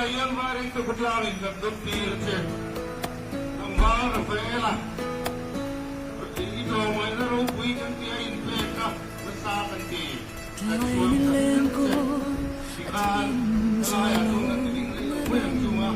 hian Vairengte khawtlangin kan dawttir a che. Tlangval Rafaela i tlawmngaihna ropui kan tia inpekna nasa kan ti. Kan chhuang tak zet che. Tikhan helaiah chuan kan ti ding rih lo mai ang chunga.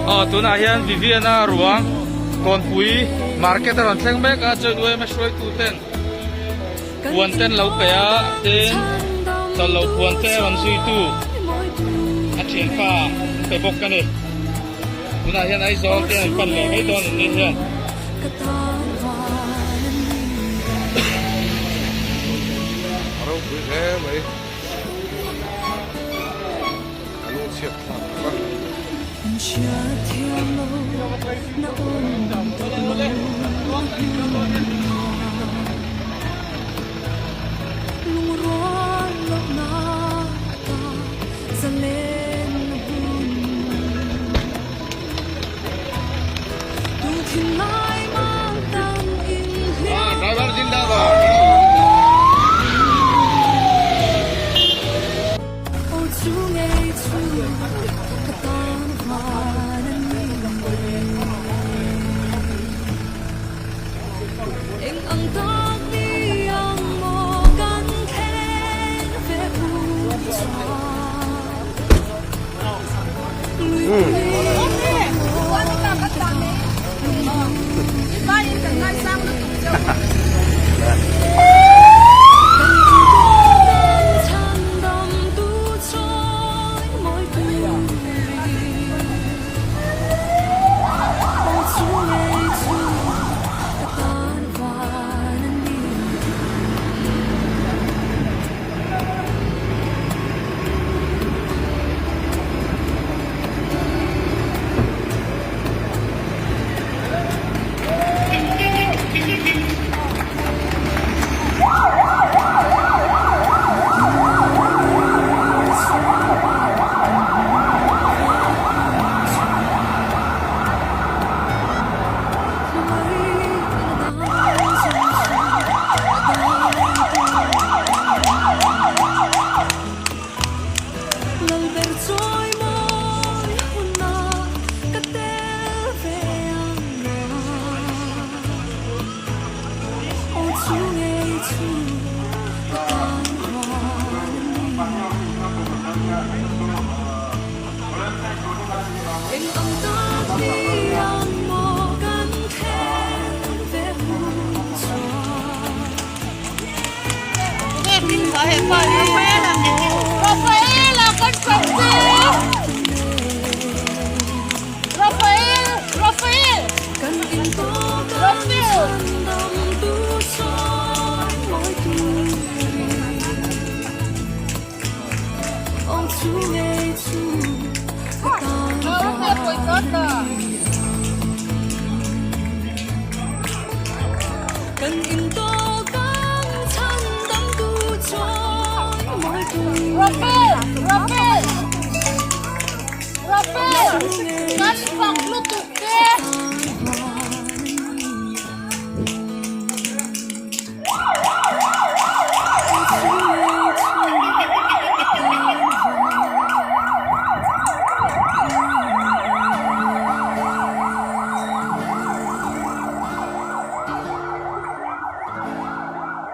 Aw tunah hian Viviana ruang Kawnpui market a rawn thleng mek a chuan UMA hruaitu ten puan ten lo pe a tin chawlh loh puan te a rawn zuitu a thianpa an pe bawk a ni tunah hian Aizawl te an pan leh mai dawn an ni hian. A ropui hle mai. A lungchhiat thlak tak a.